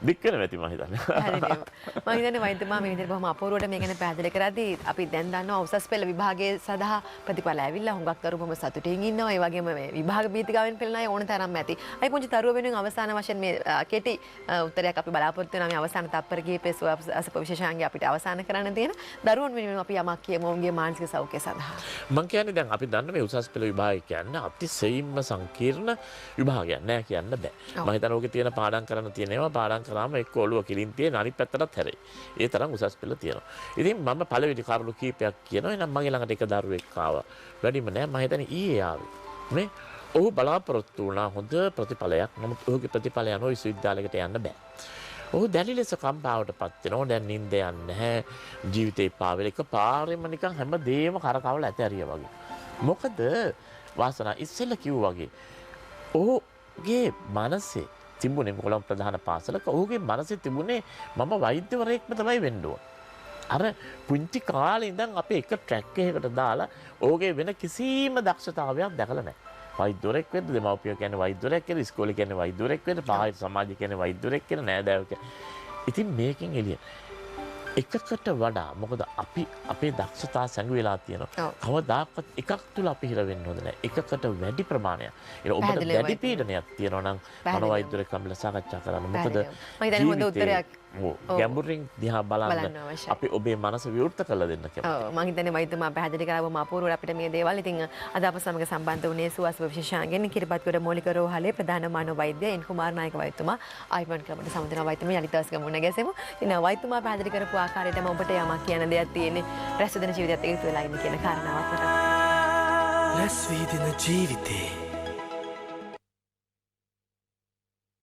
දික් වෙනවා ඇති මම හිතන්නේ. හරියට. මම හිතන්නේ වෛද්‍යතුමා මේ විදිහට බොහොම අපූර්වට මේ ගැන පැහැදිලි කරද්දී අපි දැන් දන්නවා උසස් පෙළ විභාගයේ සඳහා ප්‍රතිඵල ඇවිල්ලා හුඟක් දරුවෝ බොහොම සතුටින් ඉන්නවා. ඒ වගේම මේ විභාග බීතිකාවෙන් පෙළෙන අය ඕන තරම් ඇති. අය පුංචි දරුවෝ වෙනුවෙන් අවසාන වශයෙන් මේ කෙටි උත්තරයක් අපි බලාපොරොත්තු වෙනවා මේ අවසාන තත්පර කිහිපයේ සුව විශේෂාංගය අපිට අවසන් කරන්න තියෙන දරුවන් වෙනුවෙන් අපි යමක් කියමු ඔවුන්ගේ මානසික සෞඛ්‍ය සඳහා. මං කියන්නේ දැන් අපි දන්න මේ උසස් පෙළ විභාගය කියන්නේ අතිශයින්ම සංකීර්ණ විභාගයක් නෑ කියන්න බෑ. මම හිතන්නේ ඕකේ තියෙන පාඩම් කරන්න තියෙන ඒවා පාඩම් කරාම එක්ක ඔළුව කිලින් තියෙන අනිත් පැත්තටත් හැරෙයි. ඒ තරම් උසස් පෙළ තියෙනවා. ඉතින් මම පළවෙනි කරුණු කීපයක් කියනවා. එහෙනම් මගේ ළඟට එක දරුවෙක් ආවා. වැඩිම නෑ මම හිතන්නේ ඊයේ ආවේ. මේ ඔහු බලාපොරොත්තු වුණා හොඳ ප්‍රතිඵලයක්. නමුත් ඔහුගේ ප්‍රතිඵලය අනුව විශ්වවිද්‍යාලයකට යන්න බෑ. ඔහු දැඩි ලෙස කම්පාවට පත් වෙනවා. දැන් නිින්ද යන්නේ නැහැ. ජීවිතේ එපා වෙලා එක පාරෙම නිකන් හැම දෙයක්ම කරකවල ඇතැරියා වගේ. මොකද වාසනා ඉස්සෙල්ලා කිව්වා වගේ ඔහුගේ මනසේ තිබුණේ කොළඹ ප්‍රධාන පාසලක ඔහුගේ මනසේ තිබුණේ මම වෛද්‍යවරයෙක්ම තමයි වෙන්න ඕන. අර පුංචි කාලේ ඉඳන් අපි එක ට්‍රැක් එකකට දාලා ඔහුගේ වෙන කිසිම දක්ෂතාවයක් දැකලා නැහැ. වෛද්‍යවරයෙක් වෙන්න දෙමව්පියෝ කියන්නේ වෛද්‍යවරයෙක් වෙන්න, ඉස්කෝලේ කියන්නේ වෛද්‍යවරයෙක් වෙන්න, පාහේ සමාජය කියන්නේ වෛද්‍යවරයෙක් වෙන්න, නෑදෑයෝ කියන්නේ. ඉතින් මේකෙන් එළිය එකකට වඩා මොකද අපි අපේ දක්ෂතා සැඟවිලා තියෙනවා. කවදාකවත් එකක් තුල අපි හිර වෙන්න හොඳ නැහැ. එකකට වැඩි ප්‍රමාණයක්. ඒ ඔබට දැඩි පීඩනයක් තියෙනවා නම් මනෝවෛද්‍යවරයෙක් හම්බෙලා සාකච්ඡා කරන්න. මොකද මම හිතන්නේ හොඳ උත්තරයක්. ගැඹුරින් දිහා බලන්න අපි ඔබේ මනස විවෘත කරලා දෙන්න කැමතියි. ඔව් මම හිතන්නේ වෛද්‍යතුමා පැහැදිලි කරා බොහොම අපූර්වව අපිට මේ දේවල්. ඉතින් අද අප සමග සම්බන්ධ වුණේ සුවස්ව විශේෂාංගයෙන් කිරිබත්ගොඩ මৌলিක රෝහලේ ප්‍රධාන මනෝවෛද්‍ය එන් කුමාර නායක වෛද්‍යතුමා ආයිබෝන් ක්ලබ්ට සම්බන්ධ වෛද්‍යතුමා යලි දවසක මුණ ගැසෙමු. ඉතින් වෛද්‍යතුමා පැහැදිලි කරපු ආකාරයටම ඔබට යමක් කියන දෙයක් තියෙන්නේ රැස් වෙන ජීවිතයත් එකතු වෙලා ඉන්න කියන කාරණාවත් මතක්. රැස් වී දෙන ජීවිතේ.